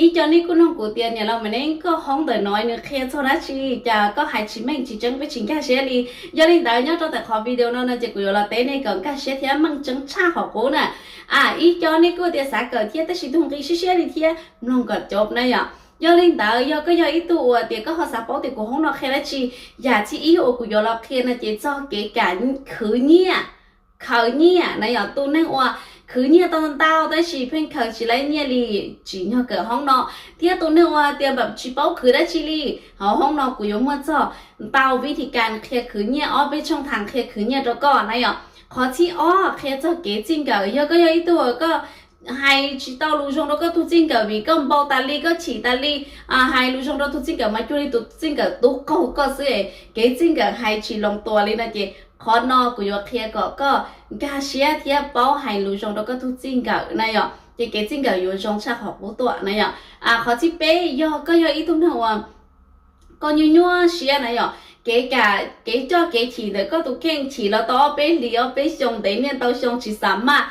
Ib co nej kuj nug kuv tias niam laus Maiv Neeb, koj hoob ntawm no nws qhia txog dab tsi, cas koj hais tsis meej tsis tseeb peb tsis nkag siab li. Yog li ntawd nyob rau ntawm qhov video no no ces kuv yuav los teb nej kom nkag siab thiab meej tseeb tshaj qhov qub na. A, ib co nej kuj tias xav kawm thiab tab sis tug nqi siab siab li thiab, mloog kom cov na yom. Yog li ntawd yog koj yog ib tug uas tias koj ho xav paub tias kuv hoob no qhia dab tsi, yam thib ib uas kuv yuav los qhia no ces txog kev kam khwv nyiaj, khaws nyiaj na yom. Tus neeg uas khwv nyiaj tau ntau tab sis pheej khaws tsis laib nyiaj li, tsim nyog kawm hoob no. Thiab tus neeg uas tias npam tsis paub khwv dab tsi li, hauv hoob no kuv yuav muaj txog ntau vib thi kas qhia khwv nyiaj, ob peb tshooj thav qhia khwv nyiaj rau koj na yom. Qhov thib ob qhia txog kev txij nkawm. Yog koj yog ib tug uas koj hais tsis tau lus zoo rau koj tug txij nkawm vim koj npau tas li, koj chim tas li, hais lus zoo rau tug txij nkawm mas cuag li tus txij nkawm tub qaug koj xwb, kev txij nkawm hais tsis loo tua li no ces qhov no kuv yuav qhia kom koj nkag siab thiab paub hais lus zoo rau koj tug txij nkawm na yom. Ces kev txij nkawm yuav zoo tshaj qhov qub tuaj na yom. Qhov thib peb yog koj yog ib tug neeg uas koj nyuaj nyuaj siab na yom, kev kam kev coj kev chim ntawm koj tus kheej chim los tau ob peb hlis ob peb xyoo ntev niaj ntau xyoo tsis xam maj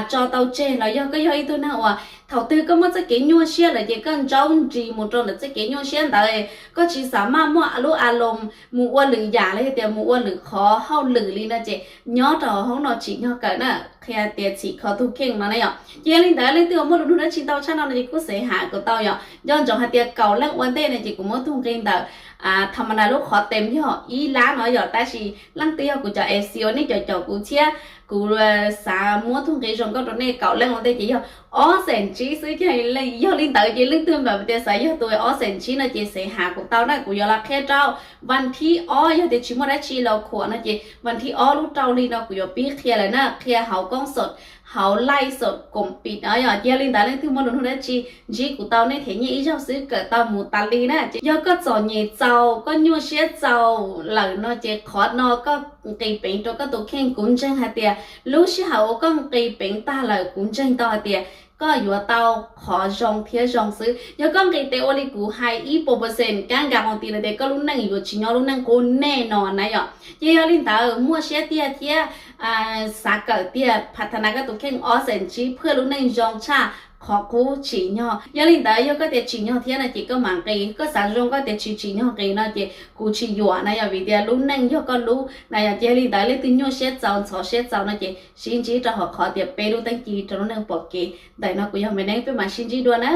tso tau tseg los yog koj yog ib tug neeg uas thaum twg koj muaj txoj kev nyuaj siab lawm ces koj ntsaub nris mus rau ntawm txoj kev nyuaj siab ntawd, koj tsis xam maj muaj lub a loos mus ua lwm yam los yog tias mus ua lwm qhov hauj lwm li no ces nyob rau hauv hoob no tsim nyog kawm na, qhia tias txhim kho tug kheej no na yom. Ces yog li ntawd leej twg uas muaj lus nug dab tsi ntau tshaj no no ces kuj xav has kuv tau yom. Nco ntsoov hais tias kaum leej ua ntej no ces kuv muab tug nqi ntawm tha ma na lub qhov tes yog ib lab no yom, tab sis leej twg yog kuv cov F C uas nej caum caum kuv thiab kuv xav muab tug nqi zoo nkauj rau nej kaum leej ua ntej ces yog ob xees tsib xwb. Yog li ntawd ces leej twg npam tias xav yog tus ob xees tsib no ces xav has kuv tau na, kuv yuav los qhia rau vas thib ob. Yog tias tsis muaj dab tsi los khuam no ces vas thib ob lub rau hli no kuv yuav pib qhia lawm na, qhia hauv koob xom, hauv laij xom koom pim no yom. Ces yog li ntawd leej twg muaj lus nug dab tsi ntsib kuv tau, nej them nyiaj ib zaug xwb kawm tau mus tas li na. Yog koj txom nyem txaus, koj nyuaj siab txaus lawm no ces qhov no koj nqis peev rau koj tus kheej. Kuv ntseeg hais tias lub sij hawm uas koj nqis peev tag lawm kuv ntseeg tau hais tias koj yuav tau qhov zoo thiab zoo xwb. Yog koj nqis tes ua li kuv hais ib puas percent kab nkas mus ti lawm tias koj lub neej yuav tsis nyob lub neej qub nej no na yom. Ces yog li ntawd muaj siab tiag thiab xav kawm tiag, pha tha na koj tus kheej ob xees tsib phwj lub neej zoo tshaj qhov qub tsim nyog. Yog li ntawd yog koj tias tsim nyog thiab no ces koj mam nqis, koj xav zoo, koj tias tsis tsim nyog nqis no ces kuv tsis yuam na yom, vim tias lub neej yog koj lub na yom. Ces yog li ntawd leej twg nyuaj siab txaus ntxhov siab txaus no ces sib ntsib rau hauv qhov tias peb lub teeb ci rau lub neej pom kev. Ntawm no kuv yog Maiv Neeb, peb mam sib ntsib dua na.